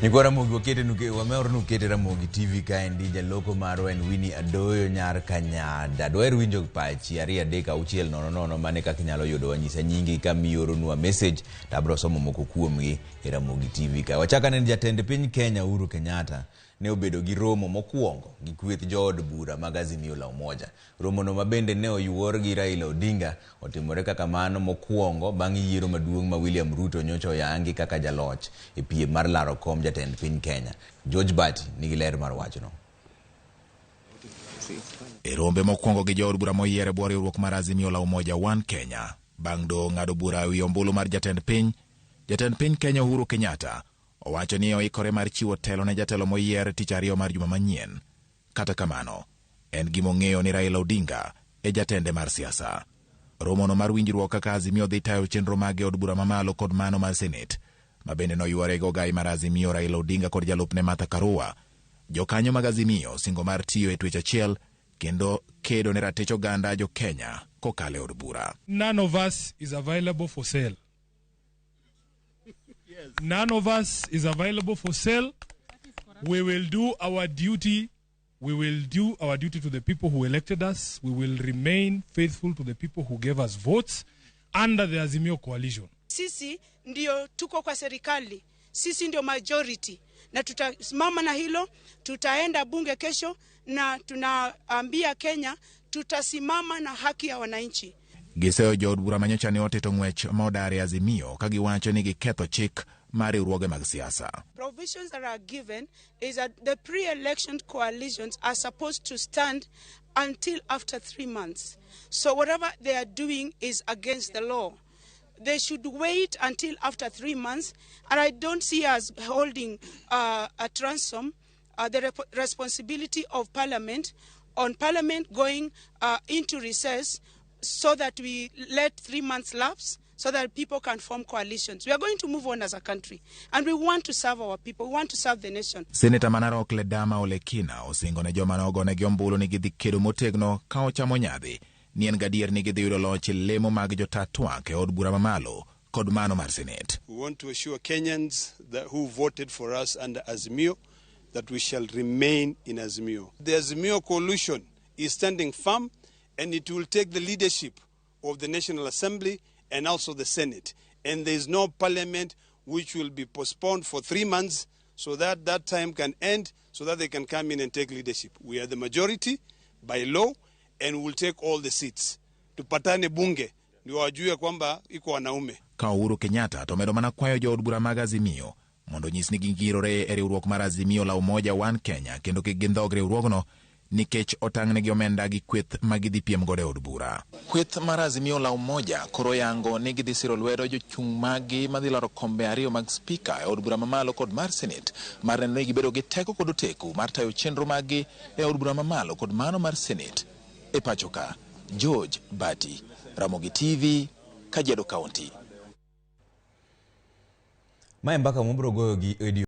Nyikwa Ramogi wakete nuke wamor nukete Ramogi TV kaendi. Jaloko marwa en Winnie Adoyo nyar Kanyada. Dwaher winjo pachi 2 3 6 0 0. Mane kaka inyalo yudo wanyisa nyingi ka mioronwa message to abro somo moko kuomgi e Ramogi TV ka. Wachak aneno jatend piny Kenya Uhuru Kenyatta ne obedo gi romo mokwongo gi kweth jood bura mag Azimio la Umoja. Romono ma bende ne oyuor gi Raila Odinga otimore kaka mano mokwongo bang' yiero maduong' ma William Ruto nyocha oyangi kaka jaloch e piem mar laro kom jatend piny Kenya. George Bati nigi ler mar wachno. E rombe mokwongo gi jood bura moyier e bwo riwruok mar Azimio la Umoja One Kenya bang' doho ng'ado bura ewi ombulu mar jatend piny, jatend piny Kenya Uhuru Kenyatta owacho ni oikore mar chiwo telo ne jatelo moyier tich ariyo mar juma manyien. Kata kamano, en gima ong'eyo ni Raila Odinga e jatende mar siasa. Romono mar winjruok kaka Azimio dhi tayo chenro mage e od bura mamalo kod mano mar Senate, ma bende noywore gi ogai mar Azimio Raila Odinga kod jalupne Martha Karua. Jokanyo mag Azimio singo mar tiyo e twech achiel kendo kedo ne ratich oganda jo Kenya kokalo e od bura. None of us is available for sale. None of us is available for sale. We will do our duty. We will do our duty to the people who elected us. We will remain faithful to the people who gave us votes under the Azimio coalition. Sisi ndio tuko kwa serikali, sisi ndio majority, na tutasimama na hilo. Tutaenda bunge kesho na tunaambia Kenya tutasimama na haki ya wananchi. Giseyo jood bura manyocha ne otito ng'wech ma odar e Azimio ka giwacho ni giketho chik mar riwruoge mag siasa. Provisions that are given is that the pre-election coalitions are supposed to stand until after 3 months. So whatever they are doing is against the law. They should wait until after 3 months, and I don't see us holding at ransom the responsibility of Parliament on Parliament going into recess so that we let 3 months lapse so that people can form coalitions. We are going to move on as a country, and we want to serve our people. We want to serve the nation. Seneta ma Narok Ledama Olekina osingo ne joma nogonegi ombulu ni gidhi kedo motegno ka ochamo nyadhi ni en gadier ni gidhi yudo loch e lemo mag jota twak e od bura mamalo kod mano mar Senate. We want to assure Kenyans that who voted for us under Azimio that we shall remain in Azimio. The Azimio coalition is standing firm, and it will take the leadership of the National Assembly and also the Senate. And there is no parliament which will be postponed for 3 months so that that time can end, so that they can come in and take leadership. We are the majority by law and we'll take all the seats. Tupatane bunge ndio wajue kwamba iko wanaume. Ka Uhuru Kenyatta to medo mana kwayo jood bura mag Azimio mondo onyis ni gingirore e riwruok mar Azimio la Umoja One Kenya kendo kik gindhog riwruogno nikech otang'negi omenda gi kweth ma gidhi piem godo e od bura. Kweth mar Azimio la Umoja koro yango ni gidhi siro lwedo jochung' maggi madhi laro kombe ariyo mag spika e od bura mamalo kod mar Senate mar neno ni gibedo gi teko kod oteku mar tayo chenro maggi e od bura mamalo kod mano mar Senate. E pacho ka, George Bati, Ramogi TV, Kajiado County. Mae mbaka mobro goyo gi Eddie.